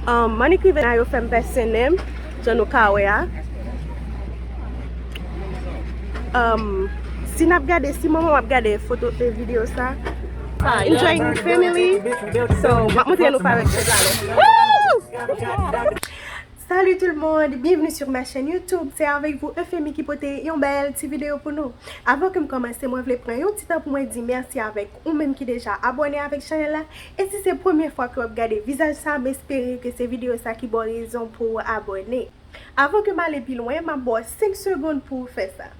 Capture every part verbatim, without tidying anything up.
Um, mannik rive la, yo fè m pèse nen m, jan nou ka wè a. Um, si n ap gade, si manman m ap gade foto e videyo sa, enjoying with family. So, m ap montre nou parèt chèz la. Woo! Salut tout le monde, bienvenue sur ma chaîne YouTube. C'est avec vous Euphémie ki pote yon bèl ti videyo pou nou. Avan ke m kòmanse, mwen vle pran yon ti tan pou mwen di mèsi avèk ou menm ki deja abòne avèk chanèl la. E si se premye fwa ke w ap gade vizaj sa, m espere ke se videyo sa ki ba w rezon pou w abòne. Avan ke m ale pi lwen, m ap ba w senk segonn pou w fè sa.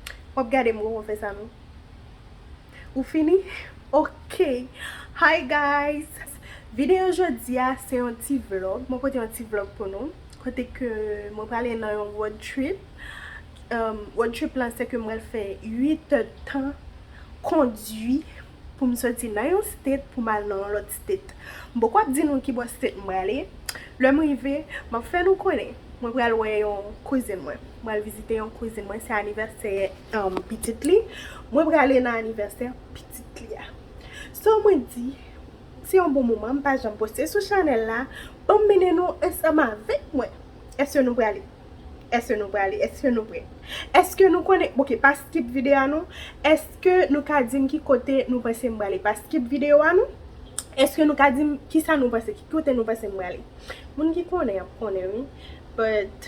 W ap gade m gon fè sa non. Ou fini? Ok. Hi guys. Videyo jodi a se yon ti vlog. Mwen pote yon ti vlog pou nou. Kote ke mwen prale nan yon road trip. Um, road trip lan se ke mwen fè uit èdtan kondwi pou m soti nan yon state pou m al nan yon lòt state. M poko ap di nou ki bò state m prale. Lè m rive, m ap fè nou konnen. Mwen pral wè yon kouzin mwen. Mwen pral vizite yon kouzin mwen, se anivèsè, um, pitit li. Mwen prale nan anivèsè pitit li a. So mwen di, se yon bon moman, m pa janm poste sou chanèl la. Ban m mennen nou ansanm avèk mwen. Èske nou prale? Èske nou prale? Èske nou prè? Èske nou konnen? Ok, pa skip videyo a non. Èske nou ka di m ki kote nou panse m prale? Pa skip videyo a non. Èske nou ka di m kisa nou panse? Ki kote nou panse m prale? Moun ki konnen ap konnen wi. But,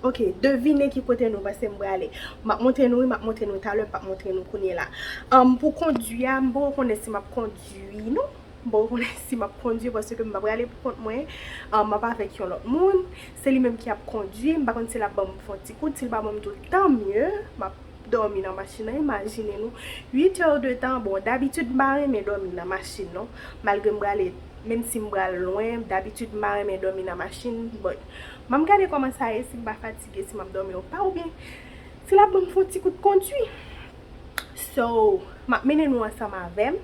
ok, devine ki kote nou panse m prale. M ap montre nou wi, m ap montre nou talè, m p ap montre nou kounye la. Um, pou kondwi a, m poko konnen si m ap kondwi non. M poko konnen si m ap kondwi paske m pa prale pou kont mwen. Um, m ap avèk yon lòt moun. Se li menm ki ap kondwi. M pa konn si l ap ban m fè yon ti kout. Si l pa ban m tou, tan mye. M ap dòmi nan machin nan. Imajine nou. Uit è de tan. Bon, dabitid m pa renmen dòmi nan machin non. Malgre m prale, menm si m pral lwen, dabitid m pa renmen dòmi nan machin. But, m ap gade kòman sa ye, si m pa fatige, si m ap dòmi ou pa, oubyen si l ap ban m fè yon ti kout kondwi. So, m ap mennen nou ansanm avè m.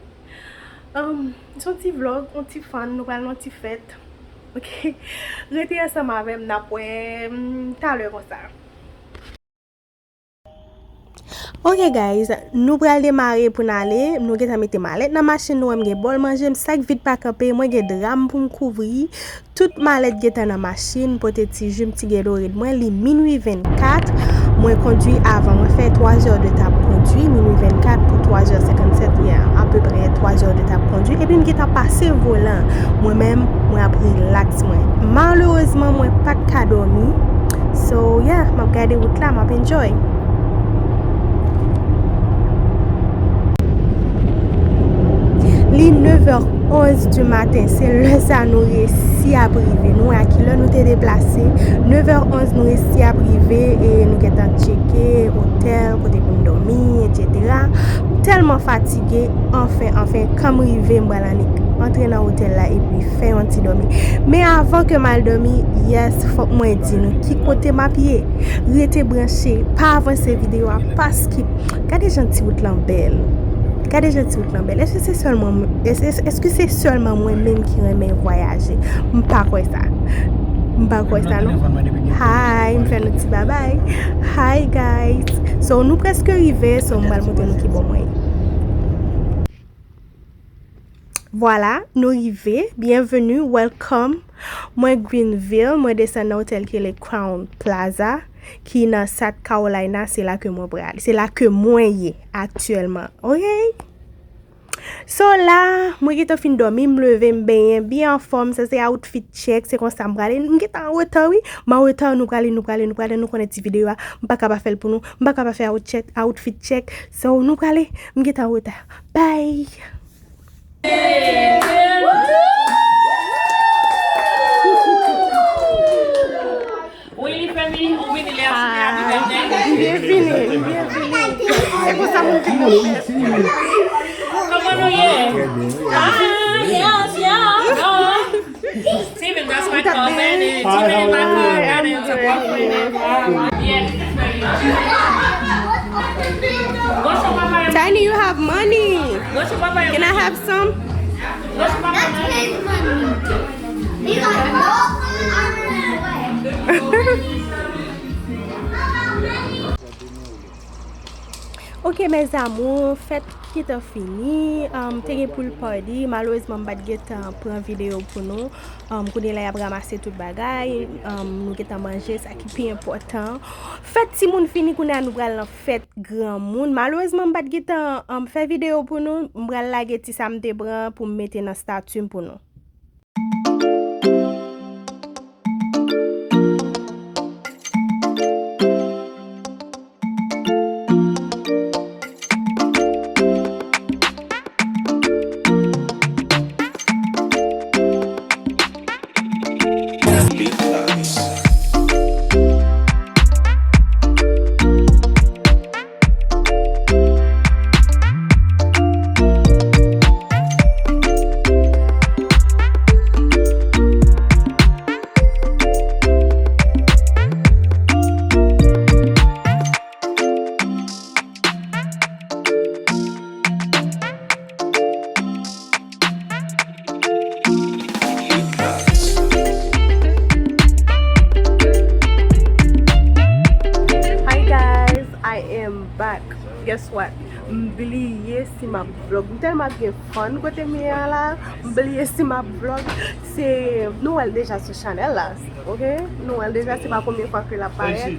Um, se yon ti vlog, yon ti fun, nou pral nan yon ti fèt. Ok? Rete ansanm avè m, n ap wè m talè konsa. Ok guys, nou pral demare pou n ale. Nou gentan mete malèt nan machin, nou wè m gen bòl manje m, sak vit pa kanpe, mwen gen dra m pou m kouvri. Tout malèt gentan nan machin, pote ti ji m, ti Gatorade mwen, li minwi vennkat. Mwen kondwi avan, mwen fè twa zè de tan ap kondwi, minwi vennkat pou twa zè senkannsèt, yeah, apeprè twa zè de tan ap kondwi. Epi m gentan pase volan. Mwen menm, mwen ap rilaks mwen. Malerezman, mwen pa t ka dòmi. So, yeah, m ap gade wout la, m ap enjoy. Li nèv è onz di maten, se lè sa nou resi ap rive. Nou wè a ki lè nou te deplase. Nèv è onz nou resi ap rive e nou gentan tcheke otèl, kote pou n dòmi, etsetera. M tèlman fatige, anfen, anfen, kan m rive, m pral annik antre nan otèl la epi fè yon ti dòmi. Men avan ke m al dòmi, yes, fòk mwen di nou ki kote m ap ye. Rete branche, pa avanse videyo a, pa skip. Gade jan ti wout lan bèl. Gade jan ti wout lan bèl. Èske se sèlman mwen, èske, èske se sèlman mwen menm ki renmen vwayaje? M pa kwè sa. M pa kwè sa non. Hi, m fè nou ti babay. Hi guys. So nou prèske rive, so m pral montre nou ki bò mwen ye. Vwala, nou rive. Bienvenue, welcome. Mwen Greenville, mwen desann nan otèl ki rele Crown Plaza, ki nan South Carolina, se la ke mwen pral. Se la ke mwen ye aktyèlman. Ok? So la, mwen gentan fin dòmi, m leve, m benyen, byen anfòm, sa se outfit check, se konsa m prale. M gentan an reta wi, m an reta, nou prale, nou prale, nou prale, nou konnen ti videyo a, m pa ka pa fè l pou nou, m pa ka pa fè outfit check, outfit check. So nou prale, m gentan an reta. Bye. Wi, li fè mi, ou vini lè a, se happy birthday. Li byen vini, li byen vini. Se konsa moun vin nan fèt. Kòman nou ye? Ah, yes, yeah, ah. Steven, that's my cousin, and Steven is my cousin, and it's a boyfriend. Yeah, this is for you. Tiny, you have money. Can I have some? That's his money. He got no money. Ok, mes amours, fèt gentan fini, um, te gen pool party, malerezman m pa t gentan pran videyo pou nou. Um, kounye la y ap ranmase tout bagay, um, nou gentan manje, sa ki pi enpòtan. Fèt timoun fini, kounye a nou pral nan fèt granmoun. Malerezman m pa t gentan, um, fè videyo pou nou, m pral lage ti sa m te pran pou m mete nan stati m pou nou. Hi guys, I am back. Guess what? M bliye si m ap vlog. M tèlman ap gen fun kote m ye a la. M bliye si m ap vlog. Se, nou wè l deja sou chanèl la. Ok? Nou wè l deja, se pa premye fwa ke l ap parèt.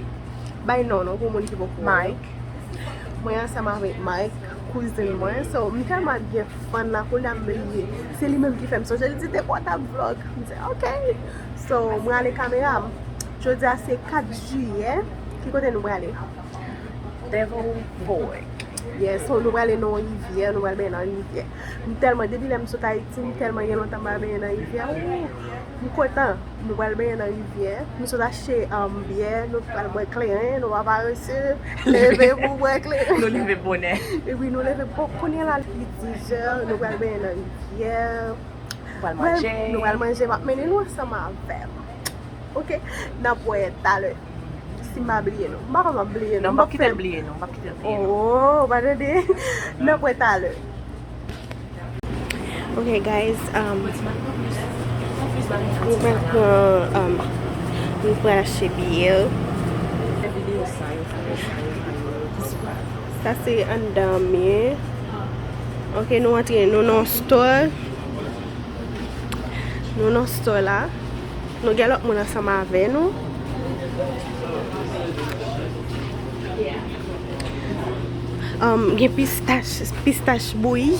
Bay non, non, pou moun ki poko wè. Mike. Mwen ansanm avèk Mike, kouzin mwen. So, m tèlman ap gen fun la, kounye a m bliye. Se li menm ki fè m sonje, l di, "Depi w t ap vlog." M di, "Ok." So, mwen ale kamera m. Jodi a se kat jiyè. Ki kote nou prale? Devil Boy. Yes, so nou prale nan yon rivyè, nou pral benyen nan rivyè. M tèlman, depi lè m sot Ayiti, m tèlman gen lontan m pa benyen nan rivyè. Wou, m kontan. Nou pral benyen nan rivyè. Nou sot achte, um, byè, nou pral bwè kleren, nou pa parese. Leve pou bwè kleren. Nou leve bonè. Epi nou leve bon, kounye a la li diz è, nou pral benyen nan rivyè. Nou pral manje. Nou pral manje, m ap mennen nou ansanm avè m. Ok, n ap wè talè. Si m pa bliye nou. M pa konn m ap bliye nou. Non, m p ap kite l bliye nou. M p ap kite l bliye nou. Oh, pa tande. N ap wè talè. Ok, guys, um, nou pral pran, um, nou pral achte byè. Sa se anndan mye. Ok, nou antre, nou nan store. Nou nan store la. Nou gen lòt moun ansanm avè nou. Um, gen pistach, pistach bouyi.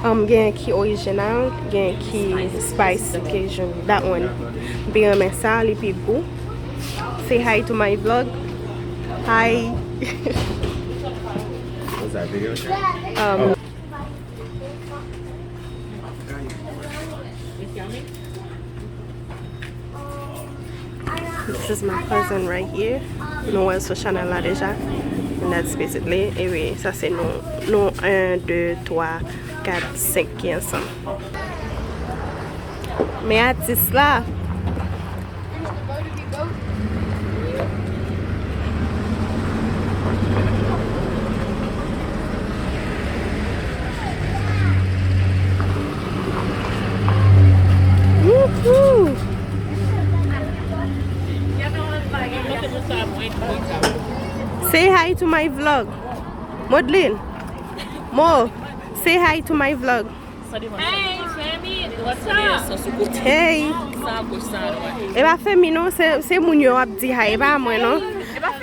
Um, gen ki orijinal, gen ki spicy Cajun. That one. M pi renmen sa, li pi gou. Say hi to my vlog. Hi. Um, This is my cousin right here. Nou wè l sou chanèl la deja. And that's basically, e wi, sa se nou, nou en, de, twa, kat, senk ki ansanm. Men atis la. Woohoo! Say hi to my vlog. Modlin. Mo, say hi to my vlog. Hey, Femi, what's up? Hey. E pa Femi non, se, se moun yo ap di hi, e pa mwen non.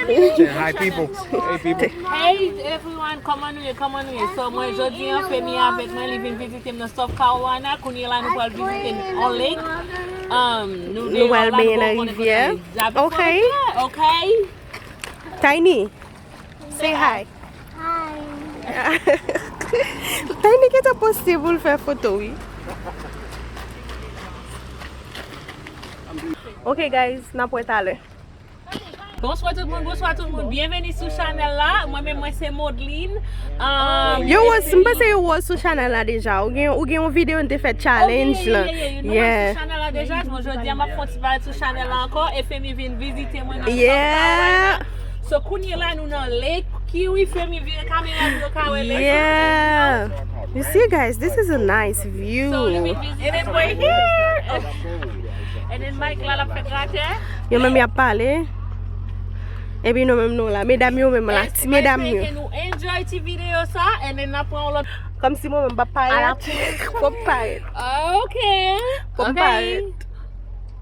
Say hi, people. Hey, people. Hey, everyone, kòman nou ye, kòman nou ye? So, mwen, jodi a, Femi avèk mwen, li vin vizite m nan South Carolina. Kounye la, nou pral vizite yon lake. Um, nou pral benyen nan rivyè. Ok. Ok. Tiny. Say hi. Hi. Tiny gentan poste pou l fè foto, wi. Ok, guys, n ap wè talè. Bonswa tout moun, bonswa tout moun. Byenveni sou chanèl la. Mwen menm, mwen se Modlin. Um, yo, wè, m panse yo wè sou chanèl la deja. Ou gen, ou gen yon videyo n te fè challenge la. Yeah, yeah, yeah. Nou wè sou chanèl la deja. Bon, jodi a, m ap fè yon ti bagay sou chanèl la ankò. E Femi vin vizite mwen nan South Carolina. So, kounye la, nou nan lake. Ki wi, Femi vire kamera pou yo ka wè lake. Yeah. You see, guys, this is a nice view. So, let me visit. And then we're here. And then Mike la, l ap fè kratè. Yo menm y ap pale. Epi nou menm nou la. Medam yo menm la. Ti medam yo. Espere ke nou enjoy ti videyo sa, and then n ap pran yon lòt. Kòmsi mwen menm m p ap parèt. Fò m parèt. Ok. Fò m parèt.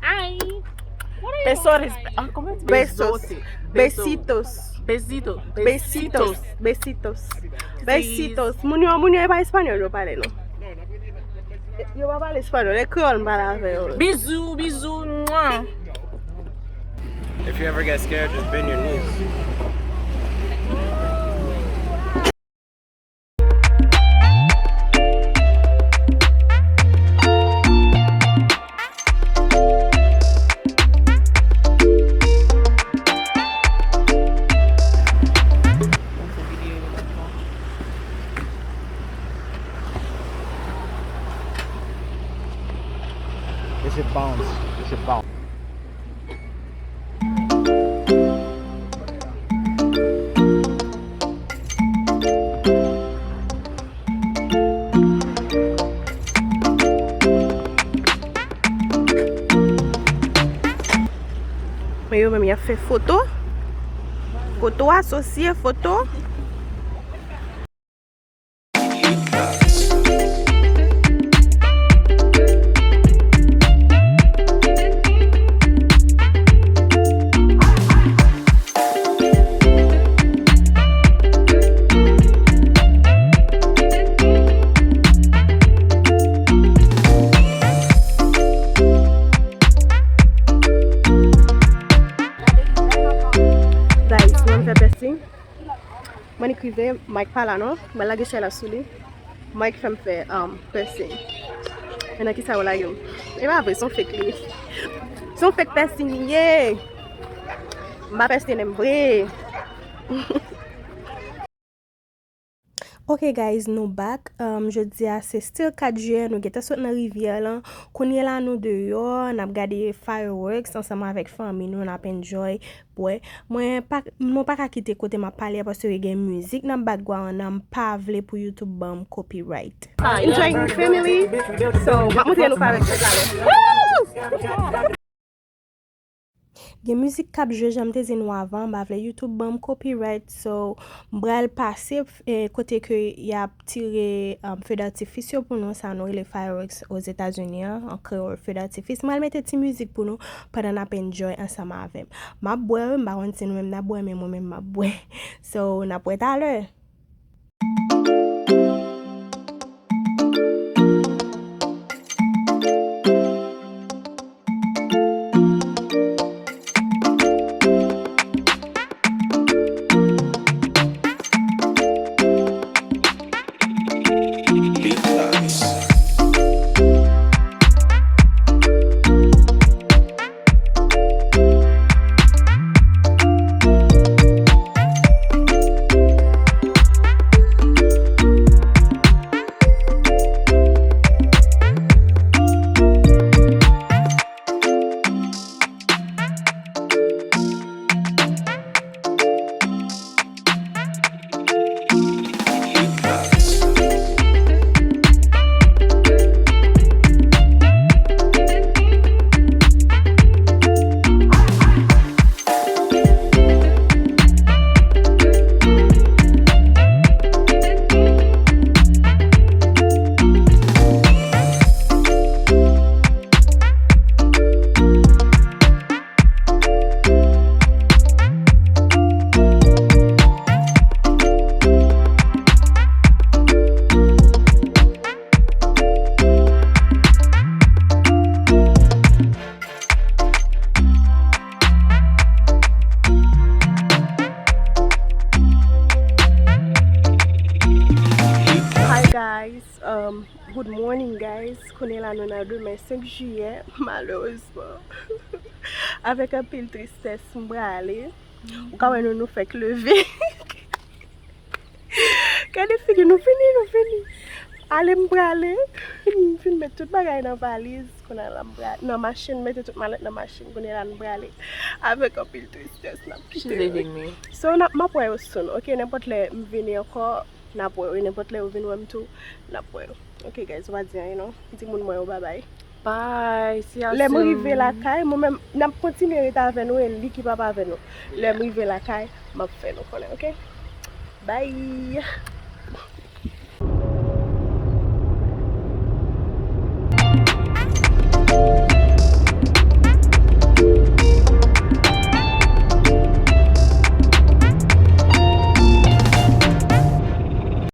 Ay. What are you Besores. Ah, kòman di? Besos. Besos. Besitos. Besito. Besitos. Besitos. Besitos. Moun yo, moun yo, e pa espanyòl yo pale, non. Yo pa pale espanyòl, e kreyòl m pale avè yo. Bizou, bizou, mwa. If you ever get scared, just bend your knees. This shit bounce. This shit bounce. Men yo menm y ap fè foto. Foto asosye, foto. Guys, mwen fè piercing. Manik rive, Mike pa la non. Mwen lage chay la sou li. Mike fè m fè, um, piercing. E nan kisa yo lage m? E pa vre, se yon fake li ye. Se yon fake piercing li ye. M pa piercing nen m vre. Ok guys, nou back. Um, jodi a se still kat jiyè, nou gentan sot nan rivyè lan. Kounye la nou deyò, n ap gade fireworks ansanm avèk fanmi nou, n ap enjoy. Bwè. Mwen pa, mwen pa ka kite kote m ap pale a paske gen mizik nan background nan, m pa vle pou YouTube ban m copyright. Enjoying with family. So, m ap montre nou fireworks talè. Gen mizik k ap jwe, jan m te di nou avan, m pa vle YouTube ban m copyright, so m pral pase, eh, kote ke y ap tire, um, feu d'artifice yo pou nou, sa nou rele fireworks Ozetazini an, an kreyòl feu d'artifice. M pral mete ti mizik pou nou pandan n ap enjoy ansanm avè m. M ap bwè, wi, m pa konn si nou menm n ap bwè, men mwen menm m ap bwè. So, n ap wè talè. Hi guys, um, good morning guys. Kounye la nou nan demen senk jiyè, malerezman. Avèk anpil tristès, m prale. Ou ka wè nou, nou fèk leve. Gade figi nou, fini, nou fini. Ale, m prale. M fin met tout bagay nan valiz. Kounye a la m prale nan machin, mete tout malèt nan machin. Kounye a la n prale. Avèk anpil tristès, n ap kite yo. She's leaving me. So, n ap, m ap wè yo soon, ok? Nenpòt lè m vini ankò, n ap wè yo. Nenpòt lè yo vin wè m tou, n ap wè yo. Ok, guys, ou pa di anyen non. Di moun mwen yo babay. Bye. See y'all Lè m soon. Rive lakay, mwen menm n ap kontinye rete avè nou e li ki p ap avè nou. Lè m rive lakay, m ap fè nou konnen, oke? Bye.